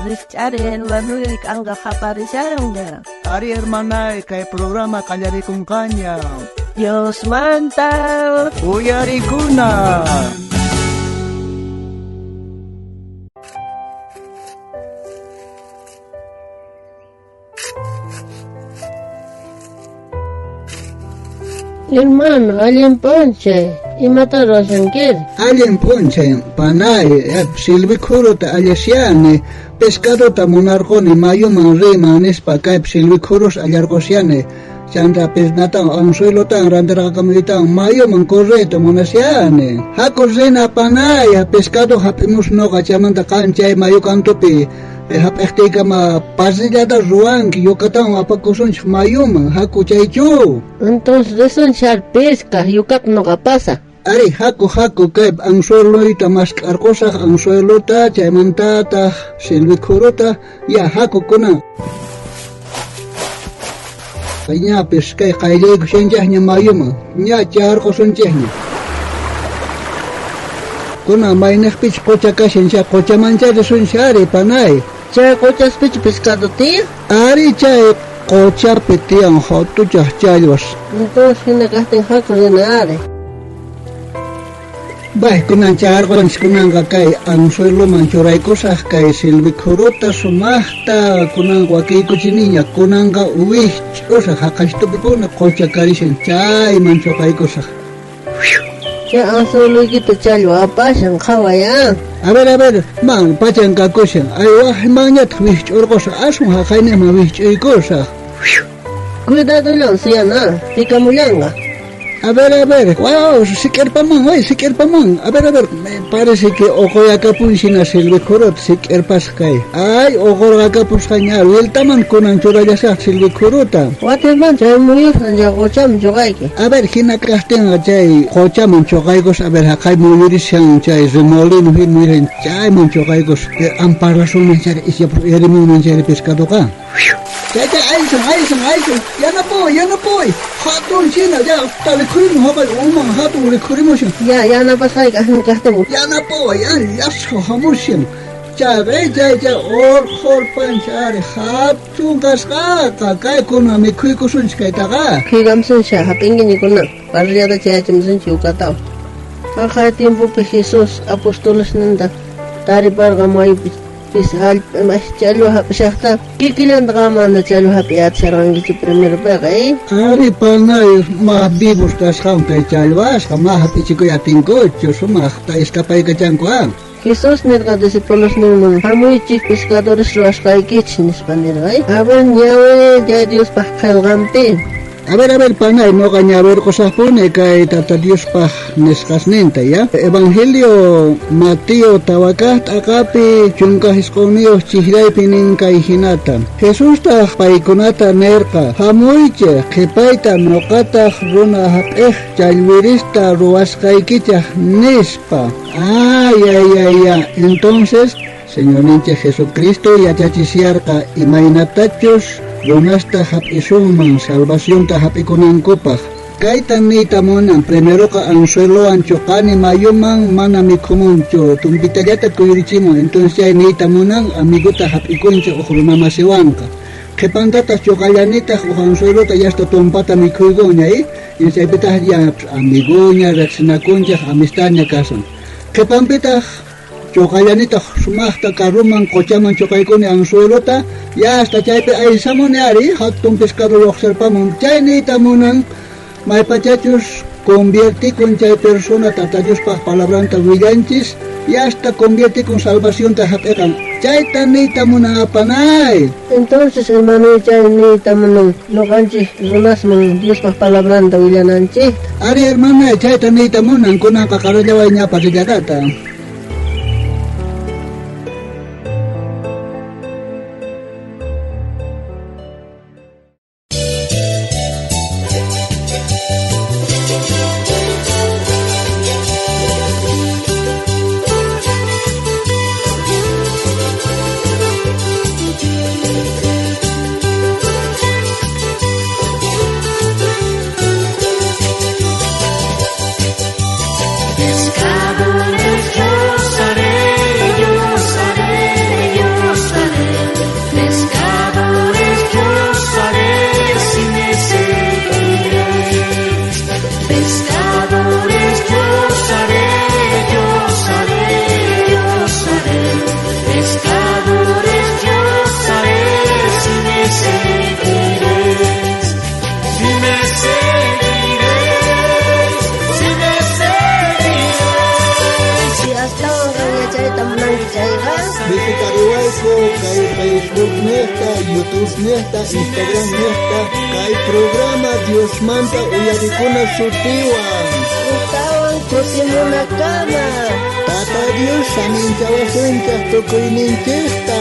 Rijch'ari hermanoy, k'anqa qaparishanña. Ari hermanay, kay programa qallarikunqaña. Diosmanta Uyarikuna. Hermano, allin p'unchay. Imata ruwashankiri? Allin p'unchay, panay, silvikhuruta allashiani, pescadota munarquni mayuman riyman nispa kaypi silvikhurus allarqushani. Chantapis natan anzuelotan rantirqakamuytawan mayuman correyta munashiani. Haku rina panay, pescado hap'imus noqa chaymanta qan chay mayu kantupi hap'iqtiykama parrillata ruwanki yukatawan apakusunchik mayuman, haku chaychu. Entonces risunchik pescaj, yukata noqa pasaj. Ari, haku haku kay anzueloyta mask'arqusaq anzuelota chaymantataq silvikhuruta, ya haku kunan. Ñapis kay qayllaykushanchikña mayuman, ña charqusunchikña. Kunan mayniqpichus qucha kashan chay quchamancha risunchik ari panay. Chay quchaspichu pescado tiyan? Ari chay quchapi tiyan hatuchaq challwas. Entonces hina kaqtin haku rina ari. Bay, kunan charqunchik kunanqa kay anzueloman churaykusaq kay silvikhuruta sumaqta kunan wakiykuchiniña kunanqa wikch'usaq haqashtupipuni qucha karishan chayman chuqaykusaq. Chay anzueloykita challwa apashan qhaway ah. A ver, man pachan kakushan. Ay waqmanñataq wikch'urqusaq aswan haqayniqman wikch'uykusaq. Cuidadollan suyana, pikamullanqa. A ver, wow, sik'irpaman, way, sik'irpaman. A ver, me parece que uquyakapun shina silvikhuruta sik'irpasqa kay. Ay, uqurqakapusqaña, vueltaman kunan churallasaq silvikhuruta. Watinman chay muyusqan chay quchaman chuqayki. A ver, hina kaqtinqa chay quchaman chuqaykus, a ver, haqay muyurishan chay remolino hina muyurishan, chayman chuqaykus. Amparlasunman chay isyapas uyarimunman chay pescadoqa. Chay, chay, aysan, aysan, aysan, yanapuy, yanapuy. Hatun shina, ya, rikhurimun haqay uman hatun rikhurimushan. Ya, yanapasqayki aswan kaqtin. Yanapuy, ya, llashqa hamushan. Chay, chay, chay, urqurpanchik ari hatun kasqaqa, kaykuna mikhuykusunchik kaytaqa. Khigamsunchik hap'inkiña kunan, parrillata chayachimusunchik yukatawan. Haqay tiempopi Jesús apostolesninta tariparqa mayupi pis hallp'a challwa hap'ishaqta kikillanta qanmanta challwa hap'iy atisharqankichu primeropiqa, eh? Ari panay, ma vivos kasqan kay challwasqa, ma hap'ichikuy atinkuchu, sumaqta escapaykachanku ah. Jesús nirqa discipulosninman, hamuychik pescadores ruwasqaykichik nispa nirqa, eh? A ver, ñawi chay Diospaq qillqanpi. A ver, panay, noqa ñawirqusaqpuni kay Tata Diospaq nisqasninta, ya? Evangelio Mateo tawakaq t'aqapi 19 chijraypi nin kay hinata. Jesustaq paykunata nirqa, hamuychik qhipayta noqataq runa hap'iq challwirista ruwasqaykichaq nispa. Ay, ay, ay, ay. Entonces, Señorninchik Jesucristo yachachisharqa imaynatachus runasta hap'isunman salvacionta hap'ikunankupaq. Kayta niyta munan, primeroqa anzuelowan chuqani mayuman mana mikhumunchu, tumpitallata kuyurichimun. Entonces chay niyta munan amiguta hap'ikunchik uj runamasiwanqa. Qhipantataq chuqallanitaq uj anzuelota yasta tumpata mikhuykunña, eh? Y chaypitaq ya amiguña, riqsinakunchik, amistadña kasun. Qhipanpitaq chuqallanitaq sumaqta carruman quchaman chuqaykuni anzuelota, ya hasta chaypi aysamuni ari, hatun pescado lluqsirpamun. Chay niyta munan maypachachus conviertikun chay persona Tata Diospaq palabranta willanchis, ya hasta conviertikun salvacionta hap'iqan. Chayta niyta munan apanay. Entonces, hermano, chay niyta munan noqanchik runasman Diospaq palabranta willananchik. Ari, hermana, chayta niyta munan kunanqa qarallaway ña parrilladata. Pescadores. YouTubnejta, Instagramnejta, kay programa Diosmanta uyarikuna sutiwan. Ujtawan kutimunakama. Tata Dios saminchawasunchej tukuyninchejta.